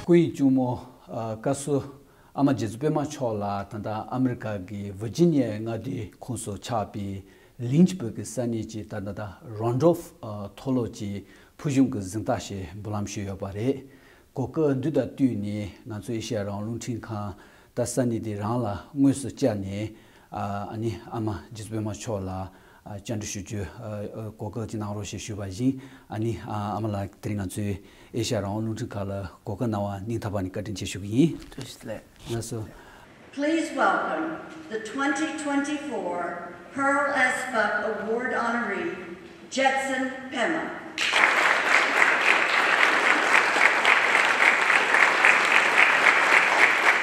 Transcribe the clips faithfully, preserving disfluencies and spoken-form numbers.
སྐུ་ཡི་གཅུང་མོ་ཨ་བཀའ་ཟུར་ཨ་མ་རྗེ་བཙུན་པད་མ་མཆོག་ལ་ད་ལྟ་ཨ་མི་རི་ཀ་གི་ཝི་ཇི་ནི་ཡའི་མངའ་སྡེའི་ཁོངས་སུ་ཆགས་པའི་ལིན་ཆི་བྷག་གི་ས་གནས་ཀྱི་ད་ལྟ་ད་རོན་ཌོབ་ཨ་མཐོ་སློབ་ཀྱི་ཕུལ་བྱུང་གི་གཟེངས་རྟགས་ཞིག་འབུལ་ལམ་ཞུས་ཡོད་པ་རེད། གོ་སྐབས་འདི་དང་བསྟུན་ནས་ང་ཚོ་ཨེ་ཤ་ཡ་རང་དབང་རླུང་འཕྲིན་ཁང་ད་ས་གནས་དེ་རང་ལ་དངོས་སུ་བཅར་ནས་ཨ་ནི་ཨ་མ་རྗེ་བཙུན་པད་མ་མཆོག་ལ་ཨ་བཅར་འདྲི་ཞུ་རྒྱུ་ཨ་གོ་སྐབས་ཅིག་གནང་རོགས་ཞེས་ཞུས་པ་བཞིན། ཨ་ནི་ཨ་ཨ་མ་ལགས་དེ་རིང་ང་ཚོའི་ཨེ་ཤ་ཡ་རང་དབང་རླུང་འཕྲིན་ཁང་ལ་གོ་སྐབས་གནང་བར་སྙིང་ཐག་པ་ནས་བཀའ་དྲིན་ཆེ་ཞུ་གི་ཡིན། བཀྲ་ཤིས་བདེ་ལེགས། ལགས་སོ། Please welcome the twenty twenty-four Pearl S. Buck Award honoree, Jetson Pema.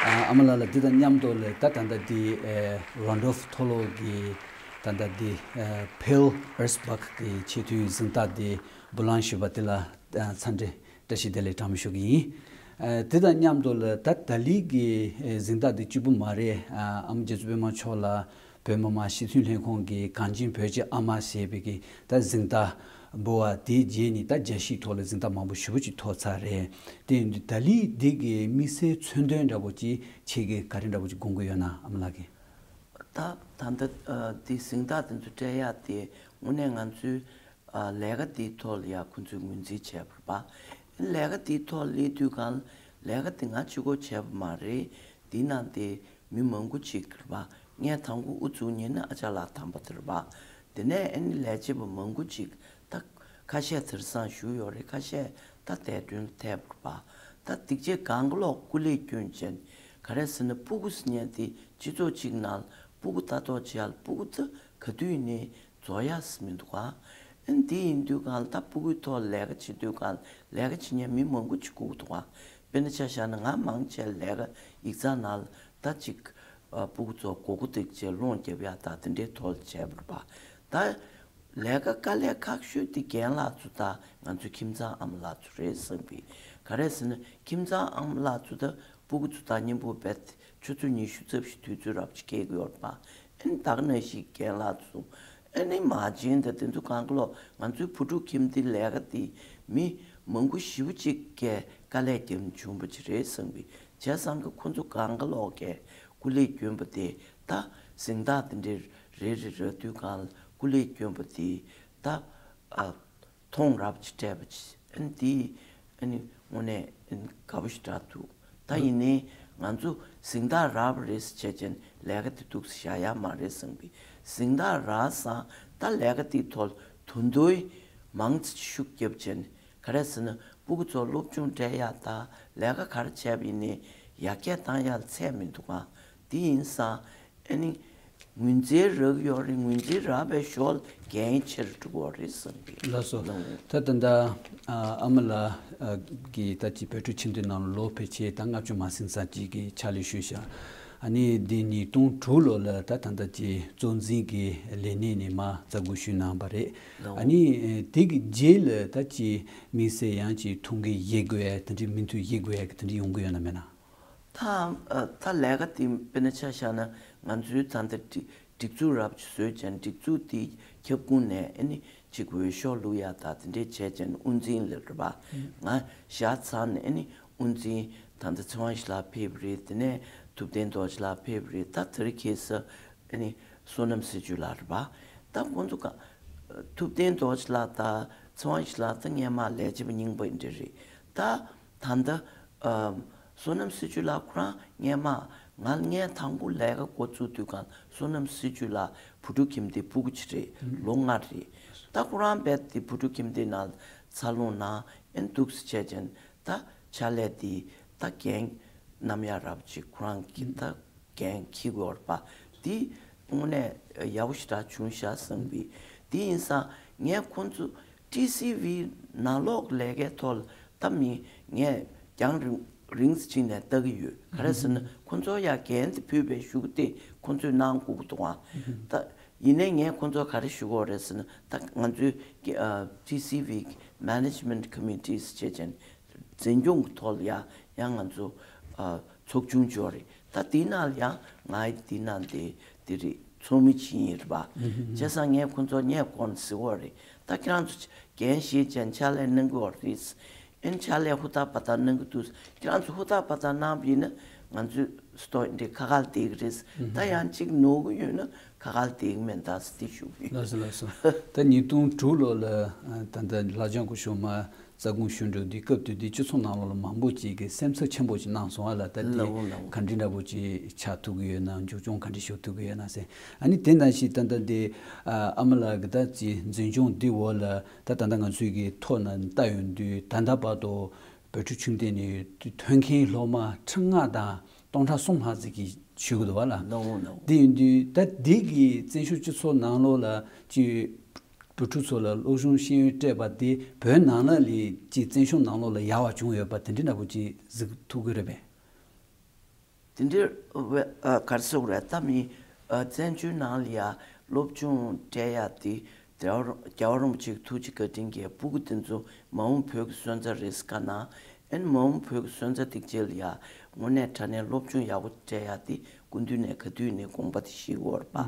ཨ་ཨ་མ་ལགས་ལ་འདི་དང་མཉམ་དུ་ལ་ད་ད་ལྟ་འདི་ཨེ་རོན་ཌོབ་མཐོ་སློབ་ཀྱི་ད་ལྟ་འདི་ཨེ་Pearl S. Buck གི་ཆེས་མཐོའི་གཟེངས་རྟགས་འདི་འབུལ་ལམ་ཞུས་པ་དེ་ལ་ཨ་འཚམས་འདྲི་བཀྲ་ཤིས་བདེ་ལེགས་གྲངས་མེད་ཞུ་གི་ཡིན། ཨ་དེ་དང་མཉམ་དུ་ལ་ད་ད་ལི་གི་ཨེ་གཟེངས་རྟགས་འདི་གཅིག་པུ་མ་རེད། ཨ་ཨ་མ་རྗེ་བཙུན་པད་མ་མཆོག་ལ་བོད་མི་མང་སྤྱི་འཐུས་ལྷན་ཁང་གི་གངས་ཅན་བོད་ཀྱི་ཨ་མ་ཞེས་པའི་གི་ད་གཟེངས་རྟགས་འབུལ་བ་དེའི་རྗེས་ནས་ད་རྒྱལ་སྤྱིའི་ཐོག་ལ་གཟེངས་རྟགས་མང་པོ་ཞེ་པོ་ཅིག་ཐོབ་ཚར་རེད། དེ་ཡིན་དུས་ད་ལི་འདི་གི་དམིགས་བསལ་མཚོན་དོན་འདྲ་པོ་ཅིག་ཁྱེད་ཀྱིས་ག་རེ་འདྲ་པོ་ཅིག་དགོངས་ཀྱི་ཡོད་ན་ཨ་མ་ལགས་ཀྱིས། ད་ད་ལྟ་ཨ་འདི་གཟེངས་རྟགས་དེ་ཚོ་སྤྲད་ཡག་དེ་དངོས་གནས་ང་ཚོའི་ཨ་ལས་ཀ་འདིའི་ཐོག་ལ་ཡང་ཁོང་ཚོས་ངོས་འཛིན་བྱས་པ་རེད་པ། ལས་ཀ་འདིའི་ཐོག་ལ་སླེབས་དུས་གང་ལས་ཀ་འདི་ང་གཅིག་པོ་བྱས་པ་མ་རེད། འདི་ནང་དེ་མི་མང་པོ་ཅིག་རེད་པ། ངས་དང་པོ་དབུ་བཙུགས་མཁན་ནི་ཨ་ཅག་ལགས་དམ་པ་དེ་རེད་པ། དེ་ནས་ཨ་ནི་ལས་བྱེད་པ་མང་པོ་ཅིག་ད་ཁ་ཤས་དེང་སང་བཞུགས་ཡོད་རེད། ཁ་ཤས་ད་འདས་གྲོན་ལ་ཐེབས་པ། ད་སྡིག་ཆེ་གང་ག་ལོག་སྐུ་ལས་བསྐྱོན་ཅན་ག་རེ་ཟེར་ན་སྤུ་གུ་ཟེར་མཁན་དེ་སྤྱི་ཚོགས་གཅིག་ནང་ལ་སྤུ་གུ་ལྟ་རྟོག་བྱེད་ཡག་ལ་སྤུ་གུ་ད་ག་དུས་ནས་རྫོགས་ཡག་ཟེར་མི་འདུག་ག་ཨ་ནི་དེ་ཡིན་དུས་གང་ལ་ད་སྤུ་གུའི་ཐོག་ལས་ཀ་བྱེད་དུས་གང་ལ་ལས་ཀ་བྱེད་མཁན་མི་མང་པོ་ཅིག་དགོས་ཀྱི་འདུག་ག་དཔེར་ན་ཆ་བཞག་ན་ང་མང་ཆེ་ལས་ཀ་ཡིག་ཚང་ནང་ལ་ད་ཅིག་ཨ་སྤུ་གུ་ཚོ་སྒོར་སྒོར་སྟེགས་བྱས་སློང་རྒྱབ་ཡག་ད་དེ་འདྲའི་ཐོག་ལ་བྱས་པ་རེད་པ། ད་ལས་ཀ་དཀའ་ལས་ཁག་ཤོས་དེ་རྒན་ལགས་ཚོ་དང་ང་ཚོའི་ཁྱིམ་ཚང་ཨ་མ་ལགས་ཚོ་རེད་བསམ་གི། ག་རེ་ཟེར་ན་ཁྱིམ་ཚང་ཨ་མ་ལགས་ཚོ་དང་སྤུ་གུ་ཚོ་དང་མཉམ་པོ་རྦད་དེ་ཆུ་ཚོད་ཉི་ཤུ་རྩ་བཞི་དུས་ཚོད་རབ་ཅིག་སྐྱེལ་གི་ཡོད་རེད་པ། ཨ་ནི་ད་ག་ནང་བཞིན་རྒན་ལགས་ཚོ་ཨ་ནི་མ་བྱན་དང་དེ་ཚོ་གང་ག་ལོག་ང་ཚོའི་བུ་ཕྲུག་ཁྱིམ་སྡེའི་ལས་ཀ་དེ་མི་མང་པོ་ཞེ་པོ་ཅིག་གིས་དཀའ་ལས་བརྒྱབ་ནས་བྱུང་བ་ཅིག་རེད་བསམ་གི། བྱས་ཙང་གི་ཁོ་ཚོ་གང་ག་ལོག་གིས་སྐུ་ལས་བསྐྱོན་པ་དེ་ད་གཟེངས་རྟགས་དེ་འདྲའི་རེ་རེ་རག་དུས་གང་ལ་སྐུ་ལས་བསྐྱོན་པ་དེ་ད་ཨ་མཐོང་རབ་ཅིག་སྤྲད་པ་ཅིག་ཨ་ནི་དེ་ཨ་ནི་དངོས་གནས་ཨ་ནི་དགའ་པོ་ཞིག་འདྲ་འདུག་ད་ཡིན་ནའི་ང་ཚོ་གཟེངས་རྟགས་རག་པ་རེད་ཟེར་བྱས་ཅན་ལས་ཀ་དེ་འདུག་སེ་བཞག་ཡག་མ་རེད་བསམ་གི། གཟེངས་རྟགས་རག་ཙང་ད་ལས་ཀ་དེའི་ཐོག་ལ་དོན་དུ་མང་ཙམ་ཤུགས་བརྒྱབ་བྱས་ནས་ག་རེ་ཟེར་ན་སྤུ་གུ་ཚོ་སློབ་སྦྱོང་སྤྲད་ཡག་དང་ལས་ཀ་ག་རེ་བྱས་པ་ཡིན་ནའི་ཡར་རྒྱས་བཏང་ཡག་ལ་ཚད་མི་འདུག་ག་དེ་ཡིན་ཙང་ཨ་ནི་ངོས་འཛིན་རག་ཡོད་རེད། ངོས་འཛིན་རག་པའི་ཞོར་ལ་འགན་ཆེ་རུ་འགྲོ་གི་རེད་བསམ་གི། ལགས་སོ། ལགས། ད་ད་ལྟ་ཨ་ཨ་མ་ལགས་ཀྱིས་ད་ཅི་བོད་ཕྲུག་ཁྱིམ་སྡེ་ནང་ལ་ལོ་ཕལ་ཆེར་ད་ལྔ་བཅུ་མ་ཟིན་ཙམ་ཅིག་གི་ཕྱག་ལས་ཞུས་ཤག་ཨ་ནི་འདི་ཉིས་སྟོང་དྲུག་ལོ་ལ་ད་ད་ལྟ་ཅི་གཙོ་འཛིན་གྱི་ལས་གནས་ནས་མར་རྩ་དགོངས་ཞུས་གནང་བ་རེད། ལགས། ཨ་ནི་དེ་གི་རྗེས་ལ་ད་ཅི་དམིགས་བསལ་ཡང་ཅི་ཐུགས་འགན་བཞེས་དགོས་ཡ་དེ་འདྲའི་མི་ཐུགས་བཞེས་དགོས་ཡ་གི་དེ་འདྲའི་ཡོང་གི་ཡོད་ན་མེད་ན། ད་ཨ་ད་ལས་ཀ་དེ་དཔེར་ན་ཆ་བཞག་ན་ང་ཚོའི་ད་ལྟ་སྒྲིག་སྒྲིག་འཛུགས་རབ་ཅིག་བཟོས་ཀྱང་སྒྲིག་འཛུགས་དེའི་ཁྱབ་ཁོངས་ནས་ཨ་ནི་ཅིག་འོས་ཤོག་བླུག་ཡག་ད་དེ་འདྲས་བྱས་ཀྱང་དབུ་འཛིན་ལ་རེད་པ། ང་བཞག་ཚར་ནས་ཨ་ནི་དབུ་འཛིན་ད་ལྟ་ཚེ་དབང་ཞི་ལགས་ཕེབས་རེད། དེ་ནས་ཐུབ་བསྟན་རྡོ་རྗེ་ལགས་ཕེབས་རེད། ད་དེ་རིང་ཁ་སང་ཨ་ནི་བསོད་ནམས་སྲིད་བྱུས་ལགས་རེད་པ། ད་ཁོང་ཚོ་ག་ཐུབ་བསྟན་རྡོ་རྗེ་ལགས་དང་ཚེ་དབང་ཞི་ལགས་ད་སྔས་མ་ལས་བྱེད་པ་རྙིང་པ་འདྲ་རེད། ད་ད་ལྟ་ཨ་བསོད་ནམས་སྲིད་བྱུས་ལགས་ཁོ་རང་སྔས་མ་ང་ངས་དང་པོ་ལས་ཀ་འགོ་བཙུགས་དུས་གང་བསོད་ནམས་སྲིད་བྱུས་ལགས་བུ་ཕྲུག་ཁྱིམ་སྡེའི་སྤུ་གུ་ཅིག་རེད། ལོ་ལྔ་རེད། ད་ཁོ་རང་རྦད་དེ་བུ་ཕྲུག་ཁྱིམ་སྡེའི་ནང་འཚར་ལོངས་གནང་ཨེ་འདུག་སེ་བྱས་ཅན་ད་ཕྱག་ལས་དེ་ད་འགན་རྣམ་གཡེང་རབ་ཅིག་ཁོ་རང་གིས་ད་འགན་འཁྱེར་དགོས་པ་འདི་དངོས་གནས་ཡག་པོ་ཞེ་དྲག་བྱུང་ཤག་བསམ་པའི། དེ་ཡིན་ཙང་ངས་ཁོང་ཚོ་ཊི་སི་ཝི་ནང་ལོགས་ལས་ཀའི་ཐོག་ལ་ད་མི་ངས་རྒྱང་རིང་རིང་ཙམ་ཕྱིན་ནས་ལྟ་གི་ཡོད། ག་རེ་ཟེར་ན་ཁོང་ཚོ་ཡ་འགན་དེ་ཕུལ་བའི་གཞུག་དེ་ཁོང་ཚོས་གནང་དགོས་ཀྱི་འདུག་ཨ། ད་ཡིན་ནའི་ངས་ཁོང་ཚོ་ག་རེ་ཞུ་དགོས་རེད་ཟེར་ན་ད་ང་ཚོའི་ཊི་སི་ཝི་མེ་ནེ་ཇི་མེན་ཊི་ཀོ་མི་ཊི་ཟེར་བྱས་ཅན། འཛིན་སྐྱོང་གི་ཐོག་ལ་ཡང་ཡང་ང་ཚོ་ཨ་ཚོགས་ཆུང་འབྱོར་རེད། ད་དེའི་ནང་ལ་ཡང་ང་ཡི་དེའི་ནང་དེ་དེ་རེད། ཚོགས་མི་ཅིག་ཡིན་རེད་པ། བྱས་ཙང་ངས་ཁོང་ཚོ་སྔོན་གོང་ནས་ཟེར་བ་རེད། ད་ཁྱེད་རང་ཚོ་འགན་བཞེས་བྱས་ཕྱག་ལས་གནང་གི་ཡོད་རེད། ཨེ་ནི་ཕྱག་ལས་ཧུར་ཐག་པ་ཐག་གནང་གི་འདུག་ཁྱེད་རང་ཚོ་ཧུར་ཐག་པ་ཐག་གནང་བ་ཡིན་ན་ང་ཚོའི་སི་ཊོག་འདི་ཁ་ཁ་ལ་བསྡད་ཀྱི་རེད། ད་ཡང་གཅིག་ནོར་གྱི་ཡོད་ན་ཁ་ཁ་ལ་བསྡད་ཀྱི་མེད་ད་ཟེར་དེ་ཞུ་གི་ཡོད། ལགས་སོ་ལགས་སོ། ད་ཉིས་སྟོང་དྲུག་ལོ་ལ་ད་ལྟ་ལྷ་ལྕམ་སྐུ་ཞབས་མ་རྩ་དགོངས་ཞུ་འགྲོ་དུས་སྐབས་དེ་དུས་སྤྱི་ཚོགས་ནང་ལོགས་ལ་མང་པོ་ཅིག་གིས་སེམས་འཚབ་ཆེན་པོ་ཞིག་གནང་སོང་བ་ལ། ད་དེ་ལགས་འོང་ལགས་འོང་། ག་འདྲ་འདྲ་པོ་ཅིག་ཆགས་ཐུབ་ཀྱི་ཡོད་ན། མཇུག་སྐྱོང་ག་འདྲ་ཞུ་ཐུབ་ཀྱི་ཡོད་ན་ཟེར། ཨ་ནི་དེ་ནང་བཞིན་ད་ལྟ་དེ་ཨ་མ་ལགས་ཀྱི་ད་ཅིག་འཛིན་སྐྱོང་འདི་འོག་ལ་ད་ད་ལྟ་ང་ཚོའི་གི་ཐོག་ན་ལྟ་ཡོང་དུས་ད་ལྟ་བར་དུ་བོད་ཕྲུག་ཆུང་དུས་ནས་ཐོན་མཁན་སློབ་མ་ཁྲི་ལྔ་དང་སྟོང་ཕྲག་གསུམ་ལྷག་ཙམ་གྱིས་ཞུ་གི་འདུག་བ་ལ། ལགས་འོང་ལགས་འོང་། དེ་ཡིན་དུས་ད་འདི་གི་བཙན་བྱོལ་སྤྱི་ཚོགས་ནང་ལོགས་ལ་ཅིག་བོད་ཕྲུག་ཚོ་ལ་སློབ་སྦྱོང་ཤེས་ཡོན་སྤྲད་པ་དེ་བོད་ནང་ལ་ལས་ཅིག་བཙན་བྱོལ་ནང་ལོགས་ལ་ཡག་པ་བྱུང་ཡོད་པ་དེ་འདྲ་འདྲ་པོ་ཅིག་གཟིགས་ཐུབ་ཀྱི་རེད་པས། དེ་འདྲའི་ཨ་ག་རེ་ཟེར་དགོས་རེད། ད་མི་ཨ་བཙན་བྱོལ་ནང་ལ་ཡ་སློབ་སྦྱོང་སྤྲད་ཡ་དེ་རྒྱལ་བ་རིན་པོ་ཆེ་གི་ཐུགས་རྗེ་བཀའ་དྲིན་གྱིས་སྤུ་གུ་དེ་ཚོ་མ་འོངས་བོད་ཀྱི་སོན་རྩ་རེད་ཟེར་ག་ན། ཨེ་ནི་མ་འོངས་བོད་ཀྱི་སོན་རྩ་དེ་གཅིག་ལ་ཡ་དངོས་གནས་དྲང་གནས་སློབ་སྦྱོང་ཡག་པོ་སྤྲད་ཡ་དེ་སྐུ་མདུན་ནས་ག་དུས་ནས་དགོངས་པ་དེ་བཞེས་ཡོད་རེད་པ།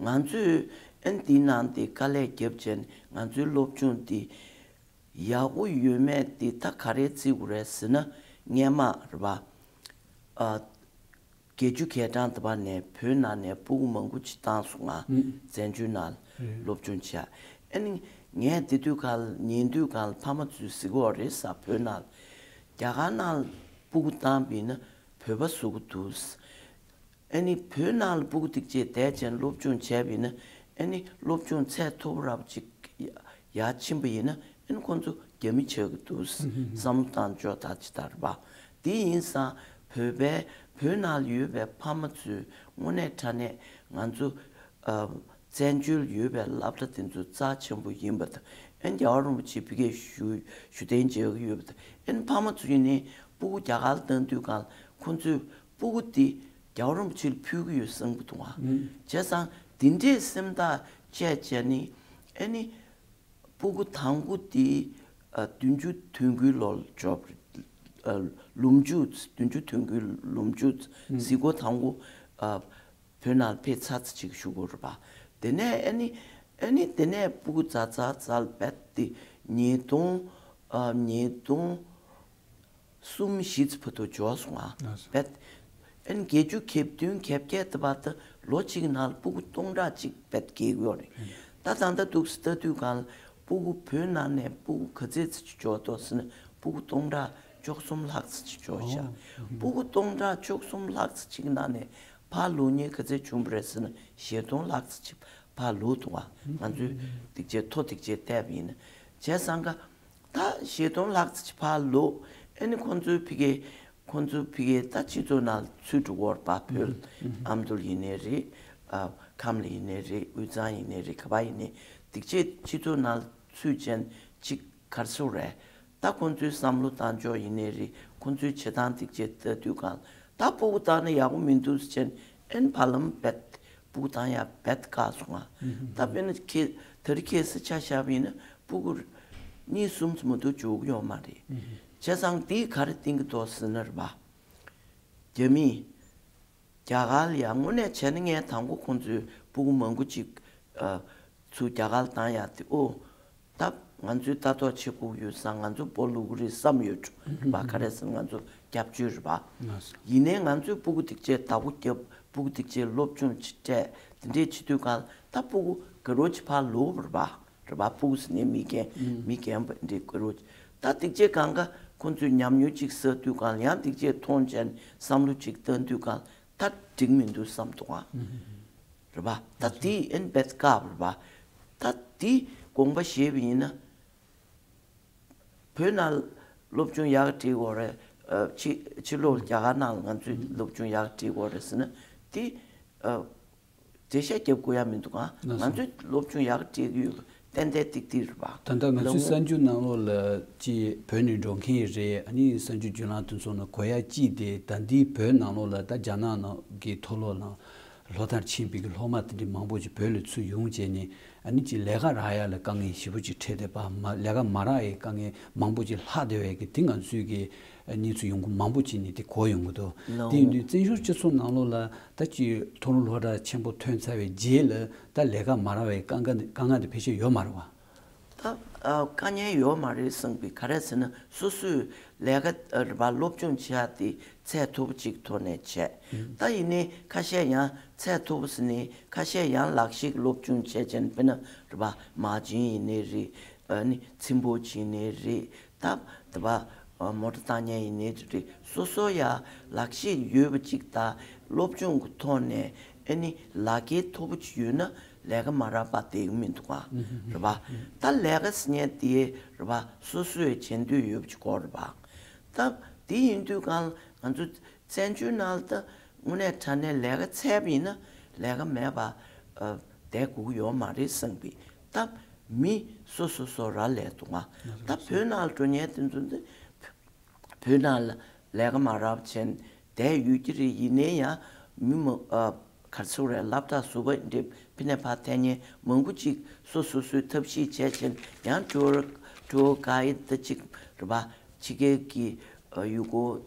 ང་ཚོས་ཨེ་ནི་དེའི་ནང་དེ་དཀའ་ལས་བརྒྱབ་བྱས་ནས་ང་ཚོའི་སློབ་སྦྱོང་དེ་ཡག་པོ་ཡོད་མེད་དེ་ད་ག་རེ་བརྩི་དགོས་རེད་ཟེར་ན། སྔན་མ་རེད་པ། ཨ་བརྒྱད་ཅུ་གྱ་གྲངས་དེ་པ་ནས་བོད་ནང་ནས་སྤུ་གུ་མང་པོ་ཅིག་བཏང་སོང་ང་། ཨུ། བཙན་བྱོལ་ནང་ལ་རེད། སློབ་སྦྱོང་བྱས། ཨ་ནི་ངས་དེ་དུས་སྒང་ལ་ཉན་དུས་སྒང་ལ་ཕ་མ་ཚོས་ཟེར་གྱི་ཡོད་རེད་ཟེར། བོད་ནང་ལ་རྒྱ་གར་ནང་ལ་སྤུ་གུ་བཏང་བ་ཡིན་ན་བོད་པ་བཟོ་གི་འདུག་ཨ་ནི་བོད་ནང་ལ་སྤུ་གུ་ཐིག་ཅེས་བསྡད་བྱས་ནས་སློབ་སྦྱོང་བྱས་པ་ཡིན་ན། ཨ་ནི་སློབ་སྦྱོང་ཚད་མཐོ་པོ་རབ་ཅིག་ཡར་ཕྱིན་པ་ཡིན་ན། ཨ་ནི་ཁོང་ཚོ་རྒྱ་མི་ཆགས་ཀྱི་འདུག་བསམ་བློ་བཏང་ཕྱོགས་ད་ཅི་ལྟར་བ། དེ་ཡིན་ཙང་བོད་པའི་བོད་ནང་ལ་ཡོད་པའི་ཕ་མ་ཚོས་དངོས་གནས་དྲང་གནས་ང་ཚོ་ཨ་བཙན་བྱོལ་ཡོད་པའི་སློབ་གྲྭ་དེ་ཚོ་རྩ་ཆེན་པོ་ཡིན་པ་དང་། ཨ་ནི་རྒྱལ་བ་རིན་པོ་ཆེ་ཕ་གིར་བཞུགས་བཞུགས་གདན་འཇགས་ཀྱི་ཡོད་པ་དང་། ཨ་ནི་ཕ་མ་ཚོ་ཡིན་ནའི་སྤུ་གུ་རྒྱ་གར་ལ་བཏང་དུས་སྒང་ལ་ཁོང་ཚོས་སྤུ་གུ་དེ་རྒྱལ་བ་རིན་པོ་ཆེ་ལ་ཕུལ་གྱི་ཡོད་བསམ་གྱི་འདུག་ཨ། ཨུ། བྱས་ཙང་དེ་འདྲའི་སེམས་ཐག་བཅད་བྱས་ནས། ཨ་ནི་སྤུ་གུ་དང་པོ་དེ་ཨ་བདུན་ཅུ་དོན་དགུའི་ལོར་འབྱོར། ཨ་ལོ་མཇུག་བདུན་ཅུ་དོན་དགུའི་ལོ་མཇུག་ཨུ། གཟིགས་སྐོར་དང་པོ་ཨ་བོད་ནང་ཕེབས་ཚར་ཙམ་ཅིག་བཞུགས་ཡོད་རེད་པ། དེ་ནས་ཨ་ནི་ཨ་ནི་དེ་ནས་སྤུ་གུ་ཛ་ཛ་ཛ་ལ་བེད་དེ་ཉིས་སྟོང་ཨ་ཉིས་སྟོང་གསུམ་བཞི་ཙམ་བར་དུ་འབྱོར་སོང་ང་། ལགས་སོ། བེད་ཨ་ནི་བརྒྱད་ཅུ་གྱ་བདུན་གྱ་བརྒྱད་དེ་བར་དུ་ལོ་གཅིག་ནང་ལ་སྤུ་གུ་སྟོང་ཕྲག་གཅིག་བེད་སྐྱེལ་གྱི་ཡོད་རེད། ད་ད་ལྟ་འདུག་སེ་ལྟ་དུས་སྒང་ལ་སྤུ་གུ་བོད་ནང་ནས་སྤུ་གུ་ག་ཚད་ཙམ་ཅིག་འབྱོར་འདུག་ཟེར་ན། སྤུ་གུ་སྟོང་ཕྲག་བཅུ་གསུམ་ལྷག་ཙམ་ཅིག་འབྱོར་ཤག་ཨོ། སྤུ་གུ་སྟོང་ཕྲག་བཅུ་གསུམ་ལྷག་ཙམ་ཅིག་ནང་ནས་ཕར་ལོག་མཁན་ག་ཚད་བྱུང་བ་རེད་ཟེར་ན། བཞི་སྟོང་ལྷག་ཙམ་ཅིག་ཕར་ལོག་འདུག་ཨ། ང་ཚོས་ཐིག་ཅེས་ཐོ་ཐིག་ཅེས་བལྟས་པ་ཡིན་ན། བྱས་ཙང་ཀ་ད་བཞི་སྟོང་ལྷག་ཙམ་ཅིག་ཕར་ལོག་ཨ་ནི་ཁོང་ཚོའི་ཕ་གི་ཁོང་ཚོའི་ཕ་གི་ད་སྤྱི་ཚོགས་ནང་ཚུད་འགྲོ་གི་ཡོད་རེད་པ། བོད་ཨ་མདོ་ལ་ཡིན་ནའི་རེད། ཨ་ཁམས་ལ་ཡིན་ནའི་རེད། དབུས་གཙང་ཡིན་ནའི་རེད། ག་པར་ཡིན་ནའི་ཐིག་ཅེས་སྤྱི་ཚོགས་ནང་ཚུད་བྱས་ཅིག་ག་རེ་ཟེར་དགོས་རེད། ད་ཁོང་ཚོའི་བསམ་བློ་བཏང་ཕྱོགས་ཡིན་ནའི་རེད། ཁོང་ཚོའི་བྱེད་སྟངས་ཐིག་ཅེས་ལྟ་དུས་སྒང་ལ། ད་སྤུ་གུ་བཏང་ན་ཡག་པོ་མི་འདུག་ཟེར་བྱས་ནས། ཨ་ནི་བར་ལམ་བེད་སྤུ་གུ་བཏང་ཡ་བེད་བཀག་སོང་ང་། ད་དཔེར་ན་ཁྱེད་ད་རེས་ཁྱེད་སི་ཆ་བཞག་པ་ཡིན་ན་སྤུ་གུ་གཉིས་གསུམ་ཙམ་མ་གཏོགས་འབྱོར་གྱི་ཡོད་མ་རེད། བྱས་ཙང་དེས་ག་རེ་བསྟན་གྱི་འདུག་ཟེར་ན་རེད་པ། རྒྱ་མིས་རྒྱ་གར་ལ་ཡ་དངོས་གནས་བྱས་ན་ངས་དང་པོ་ཁོང་ཚོའི་སྤུ་གུ་མང་པོ་ཅིག་ཨ་ཚུར་རྒྱ་གར་ལ་བཏང་ཡ་དེ། ཨོ་ད་ང་ཚོའི་ལྟ་རྟོག་བྱེད་དགོས་ཡོད་ཙང་ང་ཚོ་སྤོ་ལུག་གི་རེད་བསམ་ཡོད་པ། ག་རེ་ཟེར་ན་ང་ཚོ་སྐྱབས་བཅོལ་རེད་པ། ཡིན་ནའི་ང་ཚོའི་སྤུ་གུ་ཐིག་ཅེས་བདག་པོ་རྒྱབ། སྤུ་གུ་ཐིག་ཅེས་སློབ་སྦྱོང་ཅིག་སྤྲད། དེ་འདྲས་བྱེད་དུས་སྒང་ལ་ད་སྤུ་གུ་ག་རོ་ཅིག་ཕར་ལོག་རེད་པ། རེད་པ། སྤུ་གུ་ཟེར་ནས་མི་རྒན་མི་རྒན་པ་འདྲའི་དགོས་རོགས། ད་དེ་རྗེས་གང་ག་ཁོང་ཚོས་ཉམས་མྱོང་ཅིག་བསགས་དུས་སྒང་ལ། ཡང་དེ་རྗེས་མཐོང་བྱས་ནས་བསམ་བློ་ཅིག་བཏང་དུས་སྒང་ལ། ད་འགྲིག་མི་འདུག་བསམ་འདུག་ཨ། རེད་པ། ད་དེ་ཨེ་ནི་བེད་ཀ་རེད་པ། ད་དེ་དགོངས་པ་བཞེས་པ་ཡིན་ན། བོད་ནང་སློབ་སྦྱོང་ཡག་ག་སྤྲད་དགོས་རེད། ཨ་ཕྱི་ཕྱི་ལོགས་རྒྱ་གར་ནང་ལ་ང་ཚོས་སློབ་སྦྱོང་ཡག་ག་སྤྲད་དགོས་རེད་ཟེར་ན། དེ་ཨ། འགྲེལ་བཤད་རྒྱབ་དགོས་ཡ་མི་འདུག་ག་ང་ཚོས་སློབ་སྦྱོང་ཡག་སྤྲད་ཀྱི་ཡོད་པ་ཏན་ཏན་ཏིག་ཏིག་རེད་པ། ད་ལྟ་ང་ཚོའི་གསར་འགྱུར་ནང་ལོགས་ལ་ཅིག་བོད་ནས་འགྲོ་མཁན་རེད། ཨ་ནི་གསར་འགྱུར་བརྒྱུད་ལམ་དེ་ཚོ་ནང་གོ་ཡ་ཅིག་དེ། ད་འདི་བོད་ནང་ལོགས་ལ་ད་རྒྱ་ནག་ནང་གི་མཐོ་སློབ་ནང་ལོ་ལྟར་ཕྱིན་པའི་གི་སློབ་མ་དེ་འདྲ་མང་པོ་ཅིག་བོད་ལ་ཚུར་ཡོང་བྱས་ནས། ཨ་ནི་ཅིག་ལས་ཀ་རག་ཡ་ལ་དཀའ་ངལ་ཞེ་པོ་ཅིག་འཕྲད་བསྡད་པ། མ་ལས་ཀ་མ་རག་ཡའི་དཀའ་ངལ་མང་པོ་ཅིག་ལྷག་བསྡད་པའི་གི་དེ་ང་ཚོའི་གི་གནས་ཚུལ་ཡོང་སྒོ་མང་པོ་ཅིག་ནས་དེ་གོ་ཡོང་གི་འདུག་ལགས། དེ་ཡིན་དུས་བཙན་བྱོལ་སྤྱི་ཚོགས་ནང་ལོགས་ལ་ད་ཅིག་མཐོ་རིམ་སློབ་གྲྭ་ཆེན་པོ་ཐོན་ཚར་བའི་རྗེས་ལ་ད་ལས་ཀ་མ་རག་པའི་དཀའ་ངལ་དཀའ་ངལ་དེ་ཕལ་ཆེར་ཡོད་མ་རེད་པ། ད་ ཨ་ཨ་དཀའ་ངལ་ཡོད་མ་རེད་བསམ་གི། ག་རེ་ཟེར་ན་སོ་སོས་ལས་ཀ་ཨ་རེད་པ་སློབ་སྦྱོང་བྱེད་ཡ་དེ་ཚད་མཐོ་པོ་ཅིག་ཐོག་ནས་བྱས། ད་ཡིན་ནའི་ཁ་ཤས་ཡང་ཚད་མཐོ་པོ་ཟེར་ནའི་ཁ་ཤས་ཡང་ལག་ཤེས་སློབ་སྦྱོང་བྱས་བྱས་ནས་དཔེར་ན་རེད་པ་མ་བྱན་ཡིན་ནའི་རེད། ཨ་ནི་ཚིམ་པོ་བྱིན་ནའི་རེད། ད་དེ་པ་མོ་ཊ་བཏང་མཁན་ཡིན་ནའི་རེད། སོ་སོ་ཡ་ལག་ཤེས་ཡོད་པ་ཅིག་དང་སློབ་སྦྱོང་གི་ཐོག་ནས་ཨ་ནི་ལག་འཁྱེར་མཐོ་པོ་ཅིག་ཡོད་ན་ལས་ཀ་མ་རག་པ་བསྡད་ཀྱི་མི་འདུག་ག་རེད་པ། ད་ལས་ཀ་ཟེར་མཁན་དེ་རེད་པ་སོ་སོས་བྱེད་འདོད་ཡོད་པ་ཅིག་དགོས་རེད་པ། ད་དེ་ཡིན་དུས་གང་ང་ཚོ་བཙན་བྱོལ་ནང་ལ་ད་དངོས་གནས་དྲང་གནས་ལས་ཀ་འཚོལ་བ་ཡིན་ན་ལས་ཀ་མེད་པ་ཨ་བསྡད་དགོས་ཀྱི་ཡོད་མ་རེད་བསམ་གི། ད་མི་སོ་སོ་སོ་ར་ལས་འདུག་ག་ད་བོད་ནང་ལ་འགྲོ་མཁན་དེ་ཚོ་འདི་བོད་ནང་ལ་ལས་ཀ་མ་རག་པ་བྱས་བསྡད་ཡོད་ཀྱི་རེད། ཡིན་ནའི་ཡང་མི་མང་ཨ་ག་རེ་ཟེར་དགོས་རེད། སློབ་གྲྭ་ཟུར་པ་འདི་ཕ་ནས་ཕར་ཐོན་མཁན་མང་པོ་ཅིག་སོ་སོ་སོའི་ཐབས་ཤེས་བྱས་བྱས་ཡང་ཊུར་ཊུར་གྷའེ་ཌི་ཅིག་རེད་པ། ཕྱི་རྒྱལ་གྱི་ཨ་ཡུལ་སྐོར་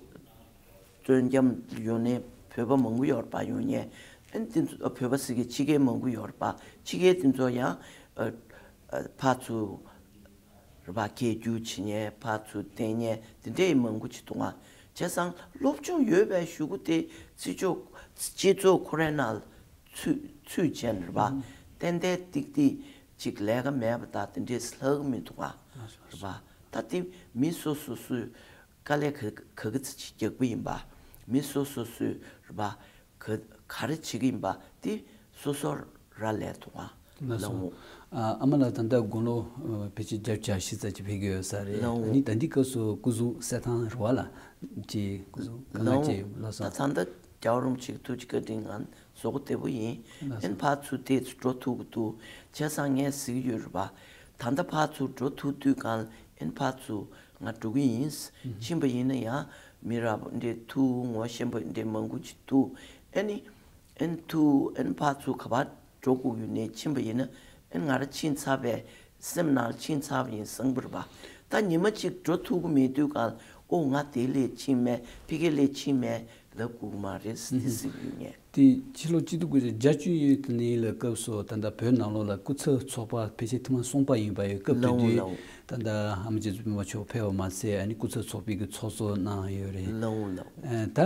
སྤྲོ་འཆམ་ཡོང་ནས་བོད་པ་མང་པོ་ཡོད་རེད་པ། ཡོང་མཁན་ཨ་ནི་དེ་ཚོ་ཨ་བོད་པ་ཟེར་གི་ཕྱི་རྒྱལ་མང་པོ་ཡོད་རེད་པ། ཕྱི་རྒྱལ་དེ་ཚོ་ཡང་ཨ་ཨ་ཕར་ཚུར་རེད་པ་སྐད་སྒྱུར་བྱེད་མཁན་ཕར་ཚུར་བསྟན་མཁན་དེ་འདྲའི་མང་པོ་ཅིག་འདུག་ག་བྱས་ཙང་སློབ་སྦྱོང་ཡོད་པའི་གཞུག་གུ་དེ་སྤྱི་ཚོགས་སྤྱི་ཚོགས་ཁོ་རའི་ནང་ཚུད་ཚུད་བྱས་ནས་རེད་པ། ཏན་ཏན་ཏིག་ཏིག་ཅིག་ལས་ཀ་མེད་པ་དང་དེ་འདྲས་ལྷག་གི་མི་འདུག་ག་རེད་པ། ད་དེ་མི་སོ་སོ་སོས་དཀའ་ལས་ག་ག་གི་ཚ་ཅིག་རྒྱག་པ་ཡིན་པ། མི་སོ་སོ་སོས་རེད་པ། ག་ག་རེ་བྱེད་ཀྱི་ཡིན་པ་དེ་སོ་སོ་ར་ལས་འདུག་ག་ལགས་སོ། ལགས་འོང་། ཨ་ཨ་མ་ལགས་ད་ལྟ་དགུང་ལོ་ཨ་ཕལ་ཆེར་བརྒྱད་ཅུ་གྱ་བཞི་ཙམ་ཅིག་ཕེབས་ཀྱི་ཡོད་ས་རེད། ལགས་འོང་། ཨ་ནི་ད་ལྟའི་སྐབས་སུ་སྐུ་གཟུགས་གསལ་ཐང་རེད་པ་ལགས། ཅིག་སྐུ་གཟུགས་གང་ལགས་འོང་། ཅིག་ལགས་སོ། ད་ད་ལྟ་རྒྱལ་བ་རིན་པོ་ཆེ་གི་ཐུགས་རྗེ་བཀའ་དྲིན་ང་བཟོ་བཀོད་བདེ་པོ་ཡིན། ལགས་སོ། ཨན་ཕར་ཚུར་དེ་ཚོ་འགྲོ་ཐུབ་ཀྱི་འདུག་བྱས་ཙང་ངས་ཟེར་གྱི་ཡོད་རེད་པ། ད་ལྟ་ཕར་ཚུར་འགྲོ་ཐུབ་དུས་གང་ཨན་ཕར་ཚུར་ང་འགྲོ་གི་ཡིན། ཕྱིན་པ་ཡིན་ན་ཡང་མི་རབས་འདྲེ་ཐུག་ངོ་ཤེས་པ་འདྲེ་མང་པོ་ཅིག་འདུག་ཨ་ནི་ཨན་ཐུག་ཨན་ཕར་ཚུར་ག་པར་འགྲོ་དགོས་ཡོད་ནས་ཕྱིན་པ་ཡིན་ན་ཨན་ང་ར་ཕྱིན་ཚར་བས་སེམས་ནང་ཕྱིན་ཚར་བ་ཡིན་བསམ་གྱི་རེད་པ། ད་ཉི་མ་གཅིག་འགྲོ་ཐུབ་ཀྱི་མེད་དུས་གང་ཨོ་ང་དེ་ལས་ཕྱིན་མེད་ཕ་གི་ལས་ཕྱིན་མེད་ལབ་དགོས་ཀྱི་མ་རེད་དེ་ཟེར་གྱི་ཡོད་ངས། དེ་ཕྱི་ལོ་གཅིག་སྟོང་དགུ་བརྒྱ་བརྒྱད་ཅུ་ཡོད་དུ་ནི་ལ་སྐབས་སུ་ད་ལྟ་བོད་ནང་ལོགས་ལ་སྐུ་ཚབ་ཚོགས་པ་ཕལ་ཆེར་ཐེངས་མ་གསུམ་པ་ཡིན་པ་ཡོད། སྐབས་དེ་ལའོ་དུས་ལའོ། ད་ལྟ་ཨ་མ་རྗེ་བཙུན་པད་མ་མཆོག་ཕེབས་པ་མ་ཚད་ཨ་ནི་སྐུ་ཚབ་ཚོགས་པའི་གི་ཚོགས་གཙོ་གནང་ཡོད་རེད། ལའོ་ལའོ། ཨ་ད་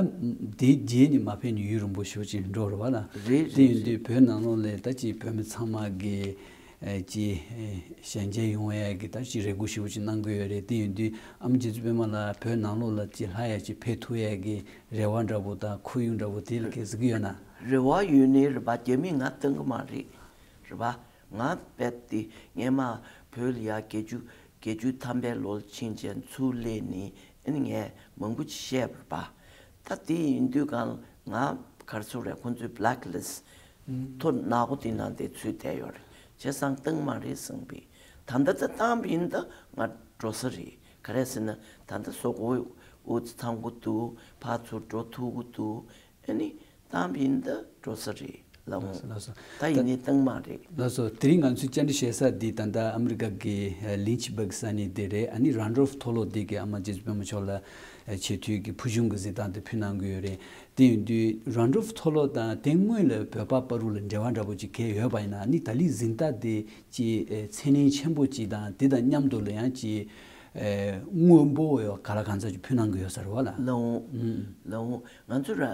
དེའི་རྗེས་ནས་མ་ཕེབས་ནས་ཡུན་རིང་པོ་ཞེ་པོ་ཅིག་འགྲོ་རེད་པ་ལགས། རེད་དེ་ཡིན་རེད། དུས་བོད་ནང་ལོགས་ལ་ད་ཅིག་བོད་མི་ཚང་མ་གི་ཨ་ཅིག་ཨ་ཞལ་མཇལ་ཡོང་ཡ་གི་ད་ཅིག་རེ་སྐུལ་ཞེ་པོ་ཅིག་གནང་གི་ཡོད་རེད། དེ་ཡིན་དུས་ཨ་མ་རྗེ་བཙུན་པད་མ་ལགས་བོད་ནང་ལོགས་ལ་ཅིག་སླར་ཡང་ཅིག་ཕེབས་ཐུབ་ཡ་གི་རེ་བ་འདྲ་པོ་དང་ཁོར་ཡུག་འདྲ་པོ་དེ་ལ་ག་རེ་ཟེར་གི་ཡོད་ན། རེ་བ་ཡོད་ནའི་རེད་པ། རྒྱ་མིས་ང་བཏང་གི་མ་རེད། རེད་པ། ང་རྦད་དེ་སྔས་མ་བོད་ལ་ཡ་བརྒྱད་ཅུ་བརྒྱད་ཅུ་ཐམ་པའི་ལོ་ལ་ཕྱིན་བྱས་ཚུར་སླེབས་ནས་ཨ་ནི་ངས་མང་པོ་ཅིག་བཤད་པ་རེད་པ། ད་དེ་ཡིན་དུས་གང་ང་ག་རེ་ཟེར་དགོས་རེད། ཁོང་ཚོའི་བྷི་ལེག་ལི་སི་ཊི་ཐོ་ནག་པོ་དེ་ནང་དེ་ཚུད་བསྡད་ཡོད་རེད། བྱས་ཙང་བཏང་མ་རེད་བསམ་པས། ད་ལྟ་ད་བཏང་བ་ཡིན་ད་ང་འགྲོ་ས་རེད། ག་རེ་ཟེར་ན་ད་ལྟ་གཟུགས་པོ་ཨུ་ཚུགས་ཚང་གི་འདུག་ཕར་ཚུར་འགྲོ་ཐུབ་ཀྱི་འདུག་ཨ་ནི་བཏང་བ་ཡིན་ད་འགྲོ་ས་རེད་ལགས་འོང་། ལགས་སོ། ད་ཡིན་ནའི་བཏང་མ་རེད། ལགས་སོ། དེ་རིང་ང་ཚོའི་བཅར་འདྲི་བྱེད་ས་འདི་ད་ལྟ་ཨ་མི་རི་ཀ་གི་ལིན་ཆི་སྦུག་ས་གནས་འདི་རེད། ཨ་ནི་རན་ཌོལ་ཕ་མཐོ་སློབ་འདི་གི་ཨ་མ་རྗེ་བཙུན་པད་མ་མཆོག་ལ་ཆེས་མཐོའི་གི་ཕུལ་བྱུང་གི་གཟེངས་རྟགས་འདི་ཕུལ་གནང་གི་ཡོད་རེད། དེ་ཡིན་དུས་རན་ཌོལ་ཕ་མཐོ་སློབ་དང་དེ་སྔོན་ལ་བོད་པ་བར་དུ་ལ་འབྲེལ་བ་འདྲ་པོ་ཅིག་གལ་ཡོད་པ་ཡིན་ན་ཨ་ནི་ད་ལིའི་གཟེངས་རྟགས་འདི་ཅིག་ཨེ་མཚན་སྙན་ཆེན་པོ་ཅིག་དང་དེ་དང་མཉམ་དུ་ལ་ཡང་ཅིག་ཨེ་དངོས་པོ་ཡོད་ག་ལ་གང་འཚམ་ཅིག་ཕུལ་གནང་གི་ཡོད་ས་རེད་པ་ལགས། ལགས་འོང་། ཨུམ། ལགས་འོང་། ང་ཚོ་ར་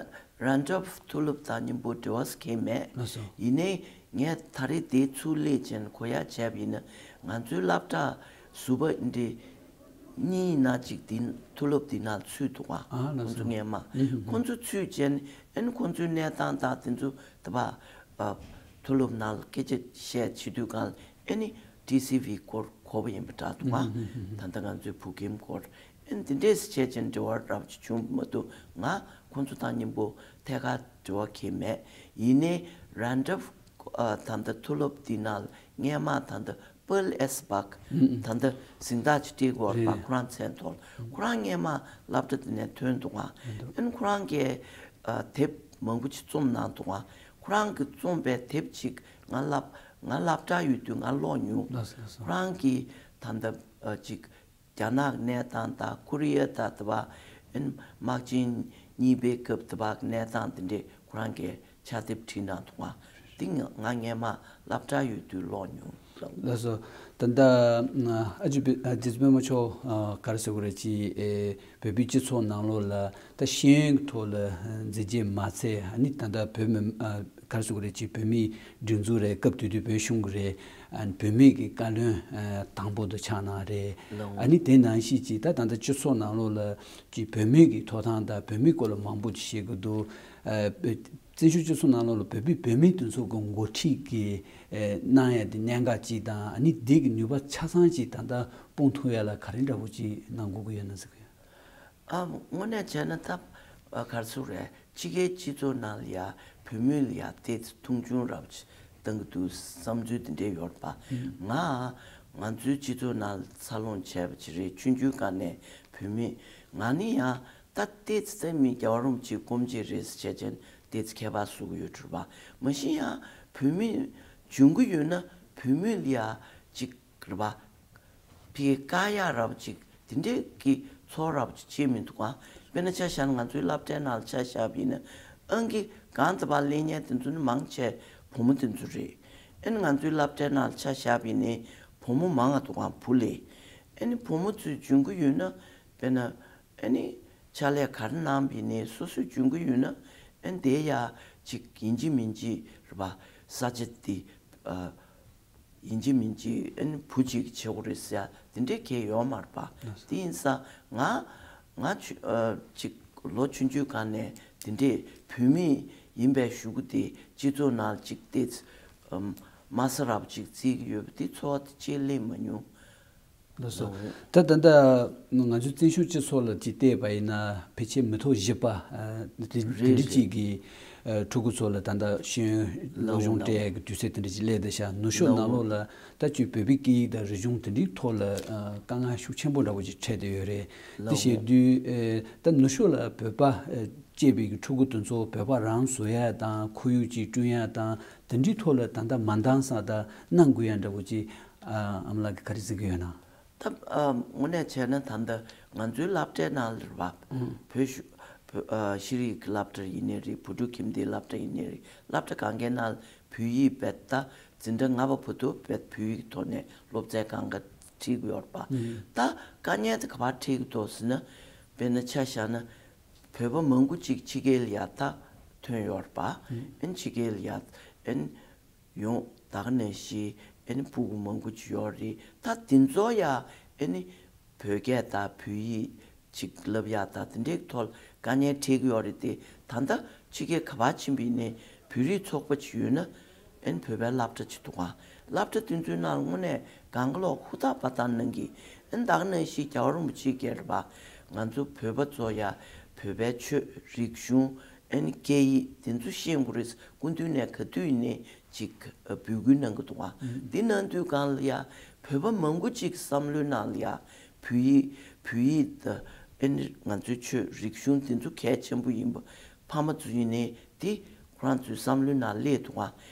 རན་ཌོལ་ཕ་མཐོ་སློབ་དང་མཉམ་པོ་འབྲེལ་བ་ཟེར་མཁན་མེད། ལགས་སོ། ཡིན་ནའི་ངས་ད་རེས་དེ་ཚུར་སླེབས་བྱས་ནས་གོ་ཡ་བྱས་པ་ཡིན་ན་ང་ཚོའི་སློབ་གྲྭ་ཟུར་པ་འདི་གཉིས་ན་གཅིག་དེ་མཐོ་སློབ་དེ་ནང་ཚུད་འདུག་ག་ཨ་ལགས་སོ། ཁོང་ཚོ་སྔས་མ། ཨུམ་ཧུམ་ཧུམ། ཁོང་ཚོ་ཚུད་བྱས་ནས་ཨ་ནི་ཁོང་ཚོའི་གནས་སྟངས་དང་དེ་ཚོ་ད་བ་ཨ་མཐོ་སློབ་ནང་ལ་སྐད་ཆ་བཤད་བྱེད་དུས་གང་ཨ་ནི་ཊི་སི་ཝི་སྐོར་གོ་བ་ཡིན་པ་འདྲ་འདུག་ག་ཨུམ་ཧུམ་ཧུམ་ཧུམ། ད་ལྟ་ང་ཚོའི་བོད་ཁྱིམ་སྐོར་ཨ་ནི་འདི་འདྲས་བྱས་བྱས་འབྲེལ་བ་རབ་ཅིག་བྱུང་མ་འདུག་ང་ཁོང་ཚོ་དང་མཉམ་པོ་ཐད་ཀར་འབྲེལ་བ་གང་ཡང་མེད། ཡིན་ནའི་རན་ཌོལ་ཕ་ཨ་ད་ལྟ་མཐོ་སློབ་འདི་ནང་ལ་སྔས་མ་ད་ལྟ་པརལ་ཨེས་སྦག་ཨུམ་ཨུམ། ད་ལྟ་གཟེངས་རྟགས་ཅིག་སྤྲད་ཀྱི་ཡོད་རེད་པ། རེད། ཁོ་རང་མཚན་ཐོག་ལ། ཁོ་རང་སྔས་མ་སློབ་གྲྭ་འདི་ནས་ཐོན་འདུག་ག་ཨ་ནི་ཁོ་རང་གིས་ཨ་དེབ་མང་པོ་ཅིག་རྩོམ་གནང་འདུག་ག་ཁོ་རང་གིས་རྩོམ་པའི་དེབ་ཅིག་ང་སློབ་ང་སློབ་གྲྭར་ཡོད་དུས་ང་ཀློག་མྱོང་། ལགས་སོ་ལགས་སོ། ཁོ་རང་གིས་ད་ལྟ་ཨ་ཅིག་རྒྱ་ནག་གནས་སྟངས་དང་ཁོ་རི་ཡ་དང་དེ་པ་ཨ་ནི་དམག་ཆེན་གཉིས་པའི་སྐབས་དེ་པ་གི་གནས་སྟངས་དེ་འདྲས་ཁོ་རང་གིས་ཕྱག་དེབ་བྲིས་གནང་འདུག་ག་དེ་ང་ང་སྔས་མ་སློབ་གྲྭར་ཡོད་དུས་ཀློག་མྱོང་ ལགས་སོ། ད་ལྟ་ཨ་ཅེ་རྗེ་བཙུན་པད་མ་མཆོག་ག་རེ་ཟེར་དགོས་རེད། ཅིག་བོད་པའི་སྤྱི་ཚོགས་ནང་ལོགས་ལ་ད་ཤེས་ཡོན་གྱི་ཐོག་ལ་མཛད་རྗེས་མ་ཚད། ཨ་ནི་ད་ལྟ་བོད་མི་ག་རེ་ཟེར་དགོས་རེད། ཅིག་བོད་མིའི་སྒྲིག་འཛུགས་རེད། སྐབས་དེ་དུས་བོད་གཞུང་གི་རེད། ཨ་ནི་བུད་མེད་ཀྱི་བཀའ་བློན་དང་པོ་དུ་ཆགས་གནང་རེད། ཨ་ནི་དེ་ནང་བཞིན་ཅིག་ད་ད་ལྟ་སྤྱི་ཚོགས་ནང་ལོགས་ལ་ཅིག་བུད་མེད་ཀྱི་ཐོབ་ཐང་དང་བུད་མེད་སྐོར་ལ་མང་པོ་ཅིག་བཤད་ཀྱི་འདུག་བཙན་བྱོལ་སྤྱི་ཚོགས་ནང་ལོགས་ལ་བོད་པའི་བུད་མེད་དེ་ཚོ་གི་འགོ་ཁྲིད་ཀྱི་གནང་ཡ་དེ་གནད་འགག་ཅིག་དང་། ཨ་ནི་དེ་གི་ནུས་པ་ཆ་ཚང་ཅིག་ད་ལྟ་སྤུངས་ཐུབ་ཡ་ལ་ག་རེ་འདྲ་བོ་ཅིག་གནང་དགོས་ཀྱི་ཡོད་ན་ཟེར་གི་ཡོད། ཨ་དངོས་གནས་བྱས་ན་ད་ག་རེ་ཟེར་རེད། ཕྱི་རྒྱལ་སྤྱི་ཚོགས་ནང་ལ་ཡ་བུད་མེད་ལ་ཡ་ཏོག་ཙམ་མཐོང་ཆུང་རབ་ཅིག་གཏང་གི་འདུག་བསམ་ཚུལ་དེ་འདྲས་ཡོད་པ། ང་ང་ཚོའི་སྤྱི་ཚོགས་ནང་ལ་འཚར་ལོངས་བྱས་པ་ཅིག་རེད། ཆུང་ཆུང་སྒང་ནས་བུད་མེད། ང་ནི་ཡང་ད་ཏོག་ཙམ་ད་མི་རྒྱལ་བ་རིན་པོ་ཆེའི་སྐུ་མཆེད་རེད་ཟེར་བྱས་ཅན་ཏོག་ཙམ་ཁྱད་པར་བཟོ་གི་ཡོད་འགྲོ་བ། མ་གཞི་ཡང་བུད་མེད་འཇོན་གི་ཡོད་ན་བུད་མེད་ལ་ཡ་ཅིག་རེད་པ། ཕི་དཀའ་ཡག་རབ་ཅིག་དེ་འདྲས་ཀྱི་ཚོར་རབ་ཅིག་བྱེད་མི་འདུག་ག་དཔེར་ན་ཆ་བཞག་ན་ང་ཚོའི་སློབ་གྲྭའི་ནང་ལ་ཆ་བཞག་པ་ཡིན་ན། ཨང་ཀི་གང་དུ་བ་ལེན་མཁན་དེ་ཚོ་ནི་མང་ཆེ་བུ་མོ་དེ་ཚོ་རེད། ཨ་ནི་ང་ཚོའི་སློབ་གྲྭའི་ནང་ལ་ཆ་བཞག་པ་ཡིན་ན་བུ་མོ་མང་ང་འདུག་ག་བུ་ལས། ཨ་ནི་བུ་མོ་ཚོས་འཇོན་གི་ཡོད་ན། དཔེར་ན་ཨ་ནི་ཕྱག་ལས་ག་རེ་གནང་པ་ཡིན་ན་སོ་སོས་འཇོན་གི་ཡོད་ན། ཨ་ནི་དེ་ཡ་ཅིག་ཡིན་གཅིག་མིན་གཅིག་རེད་པ། ས་ཆ་དེ་ཨ། ཡིན་གཅིག་མིན་གཅིག་ཨ་ནི་བུ་གཅིག་གིས་བྱེད་དགོས་རེད་ཟེར་ཡ་དེ་འདྲས་གང་ཡང་ཡོད་མ་རེད་པ། དེ་ཡིན་ཙང་ང་ང་ཆུ་ཨ་ཅིག་ལོ་ཆུང་ཆུང་སྒང་ནས་དེ་འདྲས་བུད་མེད་ཡིན་པའི་གཞུག་གུ་དེ་སྤྱི་ཚོགས་ནང་ཅིག་ཏོག་ཙམ་དམའ་ས་རབ་ཅིག་བརྩི་གི་ཡོད་པ་དེ་ཚོར་བ་དེ་ཅིག་སླེབས་མ་མྱོང་། ལགས་སོ། ད་ད་ལྟ་ང་ཚོའི་བཙན་བྱོལ་སྤྱི་ཚོགས་ལ་ཅིག་བལྟས་པ་ཡིན་ན་ཕལ་ཆེར་མི་ཐོག་བཞི་པ་ཨ་དེ་དེ་རེད་འདྲ་ཅིག་རེད། གི་ཨ་ཕྲུ་གུ་ཚོ་ལ་ད་ལྟ་ཤེས་ཡོན་སློབ་སྦྱོང་སྤྲད་ཡག་གི་དུས་ཚོད་དེ་འདྲ་ཅིག་སླེབས་བསྡད་ཤག་ནུབ་ཕྱོགས་ནང་ལོགས་ལ་ད་ཅིག་བོད་པའི་སྐད་ཡིག་དང་རིག་གཞུང་དེ་འདྲའི་ཐོག་ལ་ཨ་དཀའ་ངལ་ཤུགས་ཆེན་པོ་འདྲ་བོ་ཅིག་འཕྲད་བསྡད་ཡོད་རེད། དེ་བྱེད་དུས་ཨ་ད་ནུབ་ཕྱོགས་ལ་བོད་པ་ཨ་སྐྱེས་པའི་གི་ཕྲུ་གུ་དེ་ཚོ་བོད་པ་རང་བཟོ་ཡ་དང་ཁོར་ཡུག་ཅིག་བསྐྲུན་ཡ་དང་དེ་འདྲའི་ཐོག་ལ་ད་ལྟ་མ་འདང་ས་དང་གནང་དགོས་ཡ་འདྲ་བོ་ཅིག་ཨ་ཨ་མ་ལགས་ཀྱིས་ག་རེ་གཟིགས་ཀྱི་ཡོད་ན། ད་ཨ་དངོས་གནས་བྱས་ན་ད་ལྟ་ང་ཚོའི་སློབ་གྲྭའི་ནང་ལ་རེད་པ། ཨང་། བོད་གཞུ་བོད་ཨ་ཤེས་རིག་གི་སློབ་གྲྭ་ཡིན་ནའི་རེད། བོད་ཕྲུག་ཁྱིམ་སྡེའི་སློབ་གྲྭ་ཡིན་ནའི་རེད། སློབ་གྲྭ་གང་གའི་ནང་ལ་བོད་ཡིག་རྦད་ད་འཛིན་གྲྭ་ལྔ་པ་བར་དུ་རྦད་བོད་ཡིག་ཐོག་ནས་སློབ་ཚན་གང་ག་ཁྲིད་ཀྱི་ཡོད་རེད་པ། ཨང་། ད་དཀའ་ངལ་དེ་ག་པར་འཕྲད་ཀྱི་འདུག་ཟེར་ན། དཔེར་ན་ཆ་བཞག་ན་བོད་པ་མང་པོ་ཅིག་ཕྱི་རྒྱལ་ལ་ཡ་ད་ཐོན་ཡོད་རེད་པ། ཨང་། ཨན་ཕྱི་རྒྱལ་ལ་ཡ་ཨན། ཡོང་། ད་ག་ནང་བཞིན་ཨ་ནི་ཕྲུ་གུ་མང་པོ་ཅིག་ཡོད་རེད། ད་དེ་ཚོ་ཡ་ཨ་ནི་བོད་སྐད་དང་བོད་ཡིག་ཅིག་བསླབ་ཡག་དང་དེ་འདྲའི་ཐོག་དཀའ་ངལ་འཕྲད་ཀྱི་ཡོད་རེད་དེ། ད་ལྟ་ཕྱི་རྒྱལ་ག་པར་ཕྱིན་པ་ཡིན་ནའི་བོད་རིགས་ཚོགས་པ་ཅིག་ཡོད་ན་ཨ་ནི་བོད་པའི་སློབ་གྲྭ་ཅིག་འདུག་ག་སློབ་གྲྭ་དེ་ཚོའི་ནང་དངོས་གནས་གང་ག་ལོག་ཧུར་ཐག་པ་ཐག་གནང་གི་ཨ་ནི་ད་ག་ནང་བཞིན་རྒྱལ་བ་རིན་པོ་ཆེའི་སྐད་རེད་པ། ང་ཚོ་བོད་པ་ཚོ་ཡ་བོད་པའི་ཆོས་རིག་གཞུང་། ཨ་ནི་སྐད་ཡིག་དེ་ཚོ་ཤེས་དགོས་རེད། སྐུ་མདུན་ནས་ག་དུས་ཡིན་ནའི་ཅིག་འབོད་སྐུལ་གནང་གི་འདུག་ག་ཨང་། འདི་གནང་དུས་སྒང་ལ་ཡ་བོད་པ་མང་པོ་ཅིག་བསམ་བློའི་ནང་ལ་ཡ་བོད་ཡིག་བོད་ཡིག་དང་ཨ་ནི་ང་ཚོའི་ཆོས་རིག་གཞུང་དེ་ཚོ་གལ་ཆེན་པོ་ཡིན་པ་ཕ་མ་ཚོ་ཡིན་ནའི་དེ་ཁོ་རང་ཚོའི་བསམ་བློའི་ནང་སླེབས་འདུག་ག་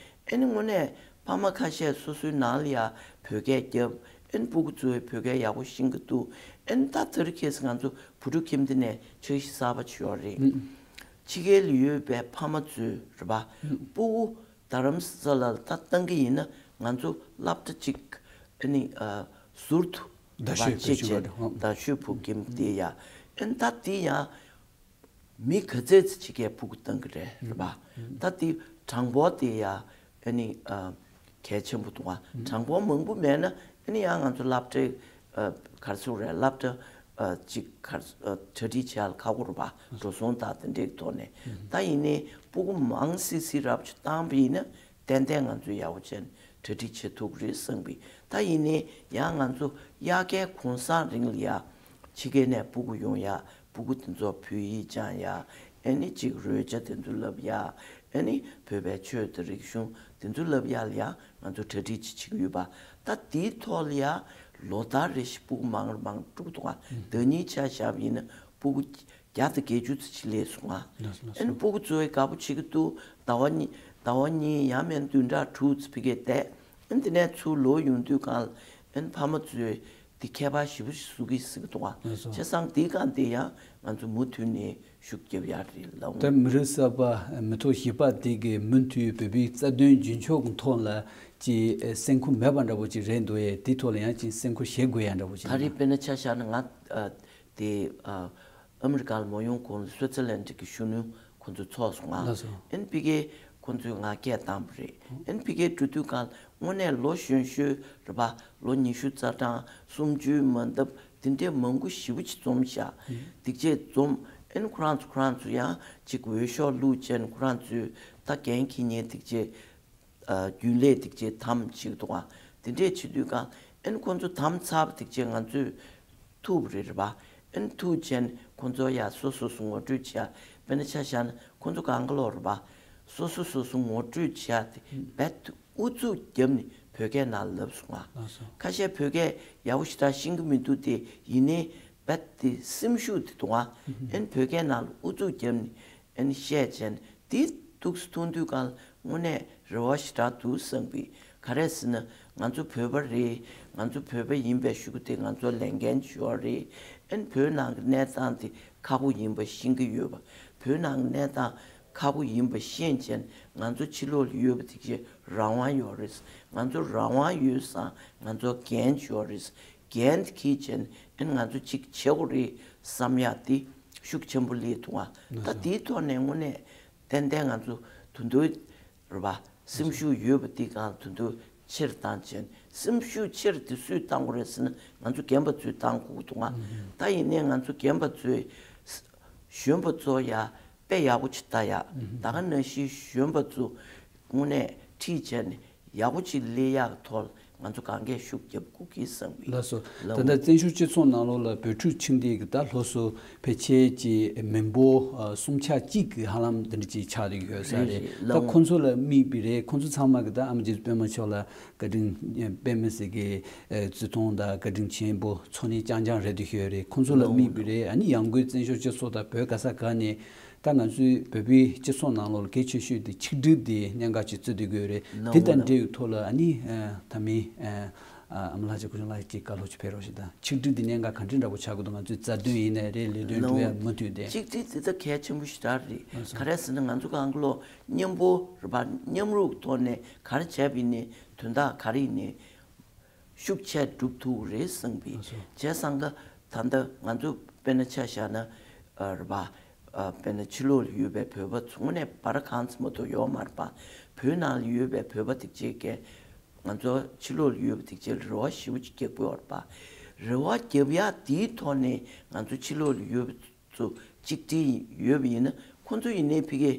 ཨ་ནི་དངོས་གནས་ཕ་མ་ཁ་ཤས་སོ་སོའི་ནང་ལ་ཡ་བོད་སྐད་རྒྱབ། ཨ་ནི་སྤུ་གུ་ཚོས་བོད་སྐད་ཡག་པོ་ཤེས་ཀྱི་འདུག་ཨ་ནི་ད་དེ་རིང་ཁ་སང་ང་ཚོ་བོད་ཕྲུག་ཁྱིམ་སྡེ་ནས་འཆར་གཞི་གསར་པ་ཅིག་ཡོད་རེད། ཨང་། ཕྱི་རྒྱལ་ལ་ཡོད་པའི་ཕ་མ་ཚོས་རེད་པ། ཨང་། སྤུ་གུ་རྡ་རམ་ས་ལ་ལ་ད་བཏང་གི་ཡིན་ན་ང་ཚོ་སློབ་གྲྭ་གཅིག་ཨ་ནི་ཨ་ཟུར་དུ་རེད་པ། རྡ་ཤོད་བོད་ཕྱི་ཕྱོགས་རྒྱལ་རེད། ཨང་། རྡ་ཤོད་བོད་ཁྱིམ་སྡེ་ཡ། ཨ་ནི་ད་དེ་ཡང་མི་ག་ཚད་ཅིག་གིས་སྤུ་གུ་བཏང་གི་རེད། རེད་པ། ཨང་། ད་དེ་གྲངས་འབོར་དེ་ཡ་ཨ་ནི་ཨ་གལ་ཆེན་པོ་འདུག་ག་ཨང་། གྲངས་འབོར་མང་པོ་མེད་ན་ཨ་ནི་ཡང་ང་ཚོ་སློབ་གྲྭའི་ཨ་ག་རེ་ཟེར་རེད། སློབ་གྲྭ་ཨ་གཅིག་ག་རེ་ཨ་གྲ་སྒྲིག་བྱེད་ཡ་ལ་ཁག་པོ་རེད་པ། འགྲོ་སོང་དང་དེ་འདྲའི་ཐོག་ནས། ཨང་། ད་ཡིན་ནའི་སྤུ་གུ་མང་སི་སི་རབ་ཅིག་བཏང་པ་ཡིན་ན་ཏན་ཏན་ང་ཚོས་ཡག་པོ་བྱས་ནས་གྲ་སྒྲིག་བྱེད་ཐུབ་ཀྱི་རེད་བསམ་གི་ད་ཡིན་ནའི་ཡང་ང་ཚོ་དབྱར་ཁའི་གུང་སེང་རིང་ལ་ཡ་ཕྱི་རྒྱལ་ནས་སྤུ་གུ་ཡོང་ཡ། སྤུ་གུ་དེ་ཚོ་བོད་ཡིག་སྦྱང་ཡ། ཨ་ནི་གཅིག་རོལ་ཆ་དེ་ཚོ་བསླབ་ཡ། ཨ་ནི་བོད་པའི་ཆོས་དང་རིག་གཞུང་དེ་ཚོ་བསླབ་ཡ་ལ་ཡང་ང་ཚོ་གྲ་སྒྲིག་ཅིག་བྱེད་ཀྱི་ཡོད་པ། ད་དེའི་ཐོག་ལ་ཡ་ལོ་ལྟར་རེ་བཞིན་སྤུ་གུ་མང་རུ་མང་རུ་འགྲོ་གི་འདུག་ག་ཨང་། ཟླ་ཉིན་ཆ་བཞག་པ་ཡིན་ན་སྤུ་གུ་བརྒྱ་དང་བརྒྱད་ཅུ་ཙམ་ཅིག་སླེབས་སོང་ང་། ལགས་སོ། ཨ་ནི་སྤུ་གུ་ཚོས་དགའ་པོ་བྱེད་ཀྱི་འདུག་ཟླ་བ་གཉིས་ཟླ་བ་གཉིས་ཡང་མིན་བདུན་ཕྲག་དྲུག་ཙམ་ཕ་གིར་བསྡད། ཨ་ནི་དེ་ནས་ཚུར་ལོག་ཡོང་དུས་སྒང་ལ་ཨ་ནི་ཕ་མ་ཚོས་ དེ་ཁྱད་པར་ཞེ་པོ་ཞིག་བཟོ་གི་ཟེར་གི་འདུག་ཨ། ལགས་སོ། བྱས་ཙང་དེའི་སྒང་དེ་ཡང་ང་ཚོ་མུ་མཐུད་ནས་ཤུགས་རྒྱབ་ཡག་རེད་ལབ། ད་མི་རིགས་གསར་པ་མི་ཐོག་བཞི་པ་དེ་གི་མུ་མཐུད་བོད་པའི་རྩ་དོན་རྒྱུན་འཁྱོངས་ཀྱི་ཐོག་ལ་ཅིག་སེམས་ཁུར་མེད་པ་འདྲ་པོ་ཅིག་རེད་འདུག་ཨེ། དེ་ཐོག་ལ་ཡང་ཅིག་སེམས་ཁུར་བཞེས་དགོས་ཡ་འདྲ་པོ་ཅིག་ད་རེས་དཔེར་ན་ཆ་བཞག་ན་ང་ཨ་དེ་ཨ་ཨ་མི་རི་ཀ་ལ་མ་ཡོང་གོང་ལ་སུའི་ཙི་ལན་གྱི་གཞོན་ནུ་ཁོ་ཚོ་ཚོགས་སོང་ང་། ལགས་སོ། ཨེན་ཕི་ཀེ་ཁོ་ཚོས་ང་སྐད་བཏང་བ་རེད། ཨེན་ཕི་ཀེ་འགྲོ་དུས་སྒང་དངོས་གནས་ལོ་གཞོན་ཤོས་རེད་པ། ལོ་ཉི་ཤུ་རྩ་གྲངས་སུམ་ཅུའི་མ་འདབ་དེ་འདྲའི་མང་པོ་ཞེ་པོ་ཅིག་འཛོམས་ཤག་དེ་རྗེས་འཛོམས་ཨེན་ཁོ་རང་ཚོ་ཁོ་རང་ཚོ་ཡང་ཅིག་འོས་ཤོག་བླུགས་བྱས་ཁོ་རང་ཚོས་ད་འགན་འཁྱེར་མཁན་དེ་རྗེས། ཨ་རྒྱུན་ལས་དེ་རྗེས་དམ་བཅས་འདུག་ག་དེ་འདྲས་བྱེད་དུས་སྒང་ཨེན་ཁོ་ཚོ་དམ་ཚགས་པ་དེ་རྗེས་ང་ཚོས་ཐུག་པ་རེད་རེད་པ། ཨེན་ཐུག་བྱས་ཁོ་ཚོ་ཡ་སོ་སོ་སོ་ངོ་སྤྲོད་བྱས། དཔེར་ན་ཆ་བཞག་ན་ཁོ་ཚོ་གང་ག་ལོག་རེད་པ། སོ་སོ་སོ་སོ་ངོ་སྤྲོད་བྱས་ཏེ་རྦད་དེ་ཨུ་ཚུགས་བརྒྱབ་ནས་བོད་སྐད་ནང་ལབ་སོང་ང་། ལགས་སོ། ཁ་ཤས་བོད་སྐད་ཡག་པོ་ཞེ་དྲག་ཤེས་ཀྱི་མི་འདུག་སྟེ། ཡིན་ནའི་རྦད་དེ་སེམས་ཤུགས་དེ་འདུག་ག་ཨེན་བོད་སྐད་ནང་ལ་ཨུ་ཚུགས་བརྒྱབ་ནས། ཨན་བཤད་ཅན་དེ་ཐུགས་སུ་མཐོང་དུས་སྒང་དངོས་གནས་རེ་བ་ཞེ་དྲག་འདུག་བསམ་གི། ག་རེ་ཟེར་ན་ང་ཚོ་བོད་པ་རེད། ང་ཚོ་བོད་པ་ཡིན་པའི་ཤུགས་དེ་ང་ཚོ་ལས་འགན་ཅིག་ཡོད་རེད། ཨན་བོད་ནང་གི་གནས་སྟངས་དེ་ཁག་པོ་ཡིན་པ་ཤེས་ཀྱི་ཡོད་པ། བོད་ནང་གི་གནས་སྟངས་ཁག་པོ་ཡིན་པ་ཤེས་ཅན་ང་ཚོ་ཕྱི་ལོགས་ལ་ཡོད་པ་དེ་ཀྱི་རང་དབང་ཡོད་རེད། ང་ཚོ་རང་དབང་ཡོད་ཙང་ང་ཚོ་འགན་ཅིག་ཡོད་རེད། འགན་དེ་འཁྱེར་བྱས་ནས་ཨ་ནི་ང་ཚོ་གཅིག་བྱེད་དགོས་རེད་བསམ་ཡག་དེ་ཤུགས་ཆེན་པོ་སླེབས་འདུག་ཨ། ད་དེའི་ཐོག་ནས་དངོས་གནས་ཏན་ཏན་ང་ཚོ་དུ་འདོད་རེད་པ། སེམས་ཤུགས་ཡོད་པ་དེ་གང་དུ་འདོད་ཆེར་བཏང་བྱས་ནས། སེམས་ཤུགས་ཆེར་དེ་སུས་བཏང་དགོས་རེད་ཟེར་ན་ང་ཚོ་རྒན་པ་ཚོས་བཏང་དགོས་འདུག་ཨ། ད་ཡིན་ནའི་ང་ཚོ་རྒན་པ་ཚོས་གཞོན་པ་ཚོ་ཡ་དཔེ་ཡག་པོ་ཅིག་ལྟ་ཡག་ད་ག་ནང་བཞིན་གཞོན་པ་ཚོ་དངོས་གནས་ཁྲིད་བྱས་ནས་ཡག་པོ་ཅིག་སླེབས་ཡག་གི་ཐོག་ལ་ང་ཚོ་གང་གས་ཤུགས་རྒྱབ་དགོས་ཀྱི་བསམ་གི། ལགས་སོ། ལགས་ད་ལྟ་བཙན་བྱོལ་སྤྱི་ཚོགས་ནང་ལོགས་ལ་བོད་ཕྲུག་ཆེན་འདི་གི་ད་ལྷོ་སུ་ཕལ་ཆེར་གྱི་མི་འབོར་ཨ་སུམ་ཆ་གཅིག་གི་ཧ་ལམ་འདི་འདྲ་ཅིག་ཆགས་བསྡད་ཡོད་ས་རེད། རེད་རེད། ད་ལགས་ཁོང་ཚོ་ལ་དམིགས་པའི་རེད། ཁོང་ཚོ་ཚང་མ་གི་ད་ཨ་མ་རྗེ་བཙུན་པད་མ་མཆོག་ལ་བཀའ་དྲིན་པད་མ་ཟེར་གི་ཨ་བརྩི་མཐོང་དང་བཀའ་དྲིན་ཆེན་པོ་འཚོ་གནས་རྐྱང་རྐྱང་རེད་འདུག་ཤོད་རེད། ཁོང་ཚོ་ལ་དམིགས་པའི་རེད། ཨ་ནི་ཡང་སྒོས་བཙན་བྱོལ་སྤྱི་ཚོགས་དང་བོད་ག་ས་ག་ནས་ད་ང་ཚོའི་བོད་པའི་སྤྱི་ཚོགས་ནང་ལོགས་ལ་གལ་ཆེ་ཤོས་དེ་ཆིག་སྒྲིལ་དེ་གནད་འགག་ཅིག་བརྩི་སྡོད་དགོས་རེད། དེ་དང་འབྲེལ་བའི་ཐོག་ལ་ཨ་ནི་ཨ་ད་མི་ཨ་ཨ་མ་ལགས་ཀྱི་སྐུ་ཞབས་ལགས་ཀྱིས་བཀའ་སློབ་ཅིག་ཕེབས་རོགས་ཞེས་དང་། ཆིག་སྒྲིལ་དེ་གནད་འགག་ག་འདྲ་འདྲ་པོ་ཆགས་དགོས་འདུག་ང་ཚོའི་རྩ་དོན་ཡིན་ནའི་རེད། ལས་དོན་སྒྲུབ་ཡ་མུ་མཐུད་དེ། གཅིག་སྒྲིལ་དེ་ད་གལ་ཆེན་པོ་ཞེ་དྲག་རེད། ལགས་སོ། ག་རེ་ཟེར་ན་ང་ཚོ་གང་ག་ལོ་མཉམ་པོ་རེད་པ། མཉམ་རུབ་ཐོག་ནས་ག་རེ་བྱས་པ་ཡིན་ནའི་དོན་དག་ག་རེ་ཡིན་ནའི་ཤུགས་ཆེ་སྒྲུབ་ཐུབ་རེད་བསམ་པའི། ལགས་སོ། བྱས་ཙང་ག་ད་ལྟ་ང་ཚོ་དཔེར་ན་ཆ་བཞག་ན་ཨ་རེད་པ། ཨ་དཔེར་ན་ཕྱི་ལོགས་ལ་ཡོད་པའི་བོད་པ་ཚོ་དངོས་གནས་བར་གང་ཙམ་མ་གཏོགས་ཡོད་མ་རེད་པ། བོད་ནང་ལ་ཡོད་པའི་བོད་པ་དེ་གཅིག་གིས་ང་ཚོ་ཕྱི་ལོགས་ལ་ཡོད་པ་དེ་གཅིག་ལ་རེ་བ་ཞེ་པོ་ཅིག་རྒྱག་གི་ཡོད་རེད་པ། རེ་བ་རྒྱབ་ཡག་དེའི་ཐོག་ནས་ང་ཚོ་ཕྱི་ལོགས་ལ་ཡོད་པ་ཚོ་གཅིག་སྒྲིལ་ཡོད་པ་ཡིན་ན་ཁོང་ཚོ་ཡིན་ནའི་ཕ་གི་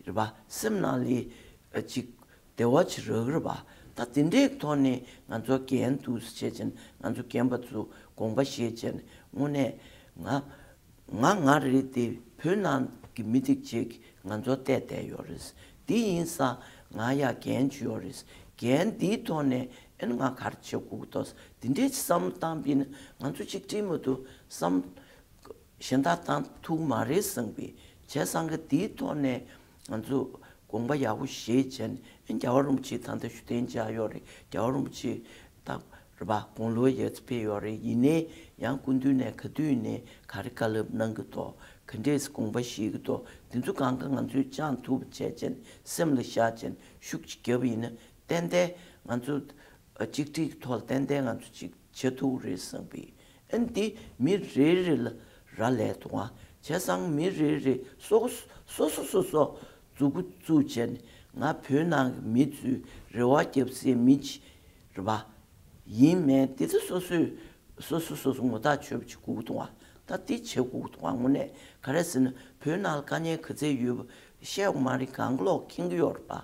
རེད་པ། སེམས་ནང་ལ་ཨ་ཅིག་བདེ་བ་ཅིག་རག་གི་རེད་པ། ད་དེ་འདྲའི་ཐོག་ནས་ང་ཚོ་འགན་འདུག་ཟེར་བྱས་ཅན་ང་ཚོ་རྒན་པ་ཚོ་དགོངས་པ་བཞེས་བྱས་ནས་དངོས་གནས་ང་ང་ང་རེད་དེ། བོད་ནང་གི་མི་ཐིག་ཅིག་ང་ཚོ་བལྟས་བསྡད་ཡོད་རེད། དེ་ཡིན་ཙང་ང་ཡ་འགན་ཅིག་ཡོད་རེད། འགན་འདིའི་ཐོག་ནས་ཨེ་ང་ག་རེ་བྱེད་དགོས་འདུག་དེ་འདྲའི་བསམ་བློ་བཏང་པ་ཡིན་ན་ང་ཚོ་གཅིག་སྒྲིལ་མ་གཏོགས་བསམ་གཞན་དག་བཏང་ཐུབ་མ་རེད་བསམ་པའི་བྱས་ཙང་གི་དེའི་ཐོག་ནས་ང་ཚོ་དགོངས་པ་ཡག་པོ་བཞེས་བྱས་ནས་ཨེ་རྒྱལ་བ་རིན་པོ་ཆེ་ད་ལྟ་བཞུགས་གདན་འཇགས་ཡོད་རེད། རྒྱལ་བ་རིན་པོ་ཆེ་ད་རེད་པ། དགུང་ལོ་ཡར་ཙམ་ཕེབས་ཡོད་རེད། ཡིན་ནའི་ཡང་སྐུ་མདུན་ནས་ག་དུས་ནས་ག་རེ་བཀའ་སློབ་གནང་གི་འདུག་ག་འདྲས་དགོངས་པ་བཞེས་ཀྱི་འདུག་དེ་ཚོ་གང་ག་ང་ཚོས་བཅངས་ཐུབ་པ་བྱས་བྱས་ནས་སེམས་ལ་བཞག་བྱས་ནས་ཤུགས་ཅིག་བརྒྱབ་པ་ཡིན་ན་ཏན་ཏན་ང་ཚོ་གཅིག་སྒྲིལ་གྱི་ཐོག་ལ་ཏན་ཏན་ང་ཚོ་ཅིག་བྱེད་ཐུབ་ཀྱི་རེད་བསམ་པའི། ཨ་ནི་འདི་མི་རེ་རེ་ལ་རག་ལས་འདུག་ཨ། བྱས་ཙང་མི་རེ་རེ་སོ་སོ་སོ་སོ་སོ་མཛུབ་གུ་བཙུགས་བྱས་ནས་ང་བོད་ནང་གི་མི་ཚོའི་རེ་བ་རྒྱབ་སའི་མི་ཅིག་རེད་པ། ཡིན་མིན་དེ་ཚོ་སོ་སོས་སོ་སོ་སོ་སོ་ངོ་ཐག་ཆོད་པ་ཅིག་དགོས་ཀྱི་འདུག་ཨ། ད་དེ་བྱེད་དགོས་ཀྱི་འདུག་ཨ། དངོས་གནས་ག་རེ་ཟེར་ན་བོད་ནང་ལ་དཀའ་ངལ་ག་ཚད་ཡོད་པ་བཤད་དགོས་མ་རེད། གང་ག་ལོག་མཁྱེན་གྱི་ཡོད་རེད་པ།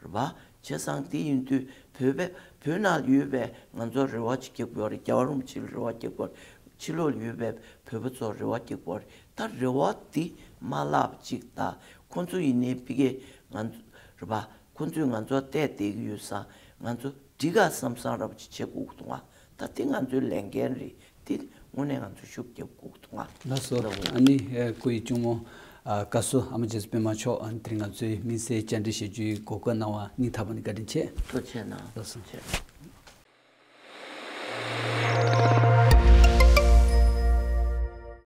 རེད་པ། བྱས་ཙང་དེ་ཡིན་དུས་བོད་པའི་བོད་ནང་ལ་ཡོད་པའི་ང་ཚོ་རེ་བ་ཅིག་རྒྱག་དགོས་རེད། རྒྱལ་བ་རིན་པོ་ཆེ་ལ་རེ་བ་རྒྱག་དགོས་རེད། ཕྱི་ལོགས་ལ་ཡོད་པའི་བོད་པ་ཚོར་རེ་བ་རྒྱག་དགོས་རེད། ད་རེ་བ་དེ་མ་བརླག་པ་ཅིག་དང་། ཁོང་ཚོ་ཡིན་ནའི་ཕ་གི་ང་ཚོ་རེད་པ། ཁོང་ཚོས་ང་ཚོ་བལྟས་བསྡད་ཀྱི་ཡོད་ཙང་ང་ཚོ་འགྲིག་ག་བསམ་བསམ་འདྲ་པོ་ཅིག་བྱེད་དགོས་ཀྱི་འདུག་ཨ། ད་དེ་ང་ཚོའི་ལས་འགན་རེད། དེ་དངོས་གནས་ང་ཚོ་ཤུགས་རྒྱབ་དགོས་ཀྱི་འདུག་ཨ། ལགས་སོ། ལགས་སོ། ཨ་ནི་ཨ་སྐུའི་གཅུང་མོ་ཨ་བཀའ་ཟུར་ཨ་མ་རྗེ་བཙུན་པད་མ་མཆོག་ཨ་ནི་དེ་རིང་ང་ཚོའི་དམིགས་བསལ་བཅར་འདྲི་བྱེད་རྒྱུའི་གོ་སྐབས་གནང་བ་སྙིང་ཐག་པ་ནས་བཀའ་དྲིན་ཆེ། ཐུགས་རྗེ་གནང་། ལགས་སོ། ཐུགས་རྗེ་གནང་།